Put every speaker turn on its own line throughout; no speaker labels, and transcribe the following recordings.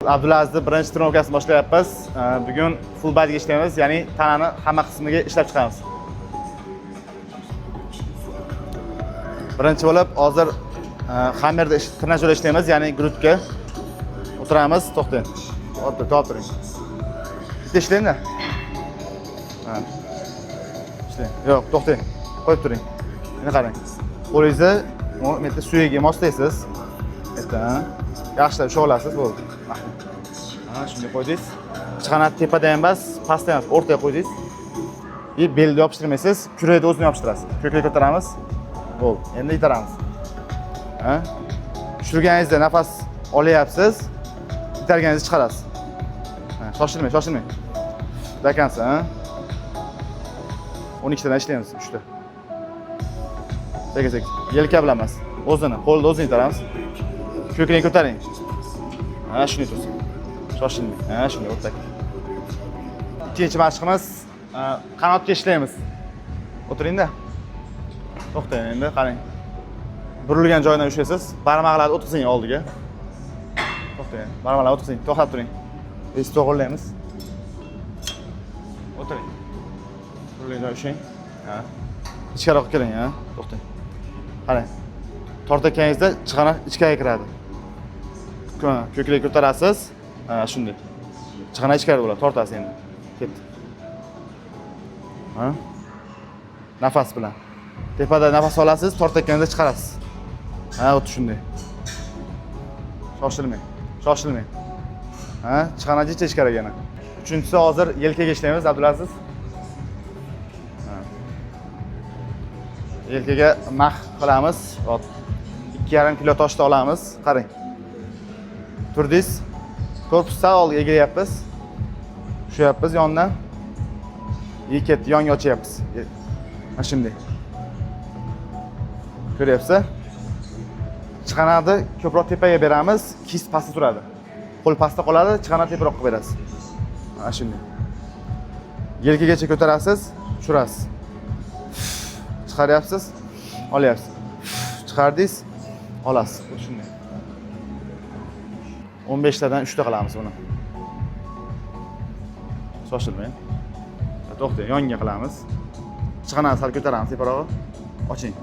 Abdulazizni birinchi trenirovkasini boshlayapmiz. Bugun full bodyga ishlaymiz, ya'ni tanani hamma qismiga ishlab chiqamiz. Birinchi bo'lib hozir hammerda trenajyorda ishlaymiz, ya'ni грудьga o'tiramiz, to'xtang. O'tir, to'xtab turing. Bitta ishlangda. Ha. Ishlang. Yo'q, to'xtang. Qo'yib turing. Endi qarang. Qo'lingizni bu yerda suyagiga moslaysiz. Yerda, ha. Yaxshilab ushlab olasiz, bo'ldi. Ha, shunday qo'ydingiz. Chig'anat tepada ham emas, pastda ham emas, o'rtaga qo'ydingiz. И belni yopishtirmaysiz, kurakni o'zini yopishtirasiz. Ko'krak ko'taramiz. Bo'ldi. Endi itaramiz. Ha? Tushirganingizda nafas olyapsiz, itarganingizda chiqarasiz. Ha, shoshilmang, shoshilmang. До конца, ha? 12 tadan ishlaymiz, 3 ta. Sekin sekin. Yelka bilan emas, o'zini, qo'lni o'zini itaramiz. Ko'krakni ko'taring. Ha, shunday tursin. Shoshilmang. Ha, shunday o'rtak. Ikkinchi mashqimiz qanotga ishlaymiz. O'tiring-da. To'xtang endi, qarang. Burilgan joyidan ushlaysiz, barmoqlarni o'tkazing oldiga. To'xtang, barmoqlarni o'tkazing, to'xtab turing. Biz to'g'rilaymiz. O'tiring. Burilgan joy ushlang. Ha. Ichkariroq keling, ha. To'xtang. Qarang. Tortayotganingizda chig'anoq ichkariga kiradi. Ko'krak ko'tarasiz. Ha, shunday. Chig'anoq ichkari bo'ladi, tortasiz endi. Ketdi. Ha? Nafas bilan. Tepada nafas olasiz, tortayotganda chiqarasiz. Ha, xuddi shunday. Shoshilmang. Shoshilmang. Ha, chig'anoq jicha ichkariga yana. Uchinchisi hozir yelkaga ishlaymiz, Abdulaziz. Ha. Yelkaga мах qilamiz. Hop. 2,5 kilo toshni olamiz. Qarang. Turdingiz. Korpus sal oldiga egiryapmiz. Ushlayapmiz yondan. И ketdi, yonga ochyapmiz. Mana shunday. Ko'ryapsiz? Chig'anaqni ko'proq tepaga beramiz, кисть pastda turadi. Qo'l pastda qoladi, chig'anoq teparoq qilib berasiz. Mana shunday. Yelkagacha ko'tarasiz, tushirasiz. Chiqaryapsiz, olyapsiz. Chiqardingiz, olasiz. Xuddi shunday. 15 tadan 3 ta qilamiz buni. Shoshilmang. To'xtang, yonga qilamiz. Chig'anaqni sal ko'taramiz teparog'i. Oching.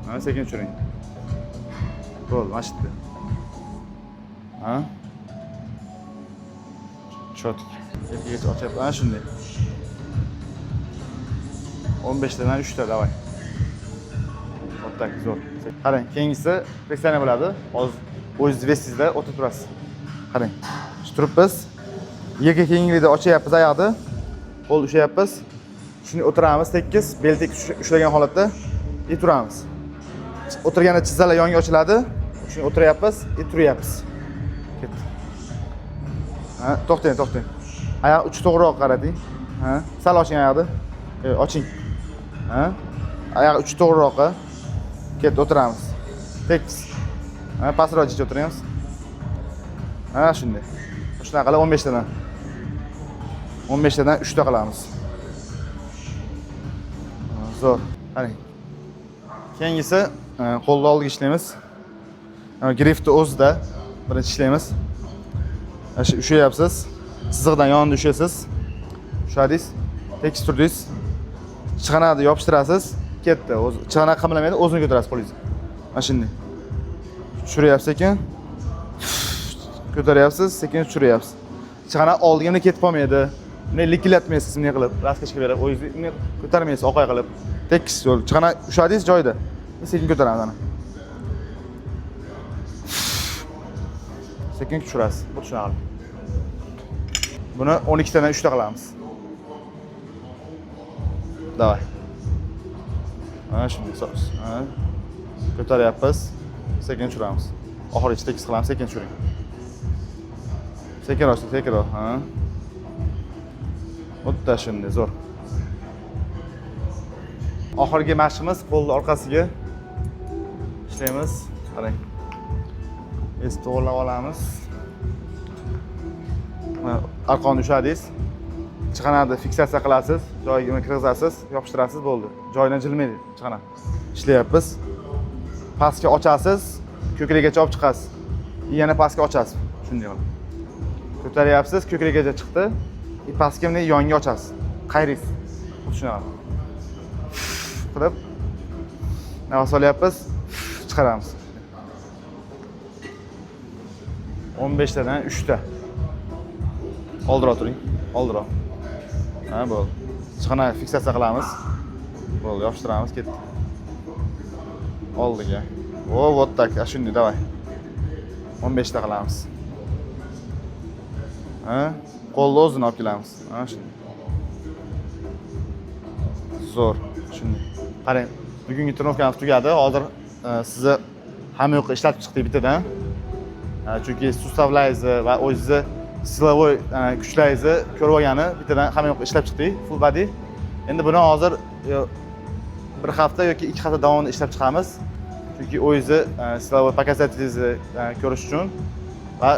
Ha, sekin tushiring. Bo'ldi, mana shu yerda. Ha? Чётко. Yelkagacha ochyapti. Ana shunday. 15 tadan 3 ta, давай. Вот так, zo'r. Qarang, keyingisi приседание bo'ladi. Hozir o'zingiz вес ingizda o'tirib turasiz. Qarang. Shu turibmiz. Yelka kengligida ochyapmiz oyoqni. Qo'l ushlayapmiz. Shuni o'tiramiz tekis, bel tekis ushlagan holatda и turamiz. O'tirganda tizzalar yonga ochiladi. Shuni o'tiryapmiz, и turyapmiz. Ketdi. Ha, to'xtang, to'xtang. Oyoq uchi to'g'riroq qarating. Ha, sal oching oyoqni. Oching. Ha? Oyoq uchi to'g'riroqqa. Ketdi, o'tiramiz. Tekis. Ha, pastroq jicha o'tiramiz. Ha, shunday. Shunaqa qilib 15 tadan. 15 tadan 3 ta qilamiz. Ha, zo'r. Qarang. Keyingisi qo'lni oldiga ishlaymiz. Grifni o'zida birinchi ishlaymiz. Mana shu ushlayapsiz. Chiziqdan yonida ushlaysiz. Ushladingiz, tekis turdingiz. Chig'anaqni yopishtirasiz. Ketdi. O'zi chig'anoq qimlamaydi, o'zini ko'tarasiz qo'lingizni. Mana shunday. Tushiryapsiz sekin. Ko'taryapsiz, sekin tushiryapsiz. Chig'anoq oldiga bunday ketib qolmaydi. Bunday likillatmaysiz bunday qilib, раскачка berib, o'zingizni bunday ko'tarmaysiz, oqay qilib. Tekis yo'l. Chig'anoq ushladingiz joyida. Sekin ko'taramiz ana. Sekin tushirasiz. Bu shunaqa qilib. Buni 12 tadan 3 ta qilamiz. Давай. Mana shunday sos. Ha. Ko'taryapmiz. Sekin tushiramiz. Oxirigacha tekis qilamiz, sekin tushiring. Sekinroq, sekinroq, ha. Xuddi shunday, zo'r. Oxirgi mashqimiz qo'lni orqasiga ishlaymiz. Qarang. Esni to'g'irlab olamiz. Mana arqonni ushladingiz. Chig'anaqni fiksatsiya qilasiz, joyiga uni kirgizasiz, yopishtirasiz, bo'ldi. Joyidan jilmaydi chig'anoq. Ishlayapmiz. Pastga ochasiz, ko'krakgacha olib chiqasiz. Yana pastga ochasiz. Shunday qilib. Ko'taryapsiz, ko'krakgacha chiqdi. И pastga bunday yonga ochasiz. Qayraysiz. Xuddi shunaqa. Qilib nafas olyapmiz, chiqaramiz. 15 tadan 3 ta. Oldira turing, oldira. Ha, bo'ldi. Sig'ana fiksatsiya qilamiz. Bo'ldi, yopishtiramiz, ketdi. Oldiga. O, вот так, shunday, давай. 15 ta qilamiz. Ha, qo'lni o'zini olib kelamiz. Ha, shunday. Zo'r, shunday. Qarang, bugungi тренировка miz tugadi. Hozir sizni hamma yoqqa ishlatib chiqdik bittadan. Chunki сустав laringizni va o'zingizni силовой kuchlaringizni ko'rib olgani bittadan hamma yoqqa ishlab chiqdik, full body. Endi buni hozir bir hafta yoki 2 hafta davomida ishlab chiqamiz. Chunki o'zingizni силовой показатель ingizni ko'rish uchun va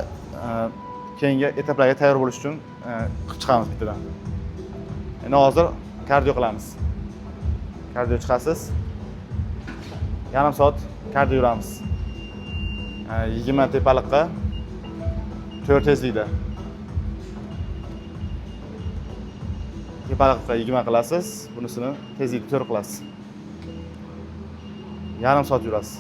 keyingi etaplarga tayyor bo'lish uchun qilib chiqamiz bittadan. Endi hozir kardio qilamiz. Kardio chiqasiz. Yarim soat kardio yuramiz. 20 tepaliqqa 4 tezlikda. Tepaliqqa 20 qilasiz, bunisini tezlikda 4 qilasiz. Yarim soat yurasiz.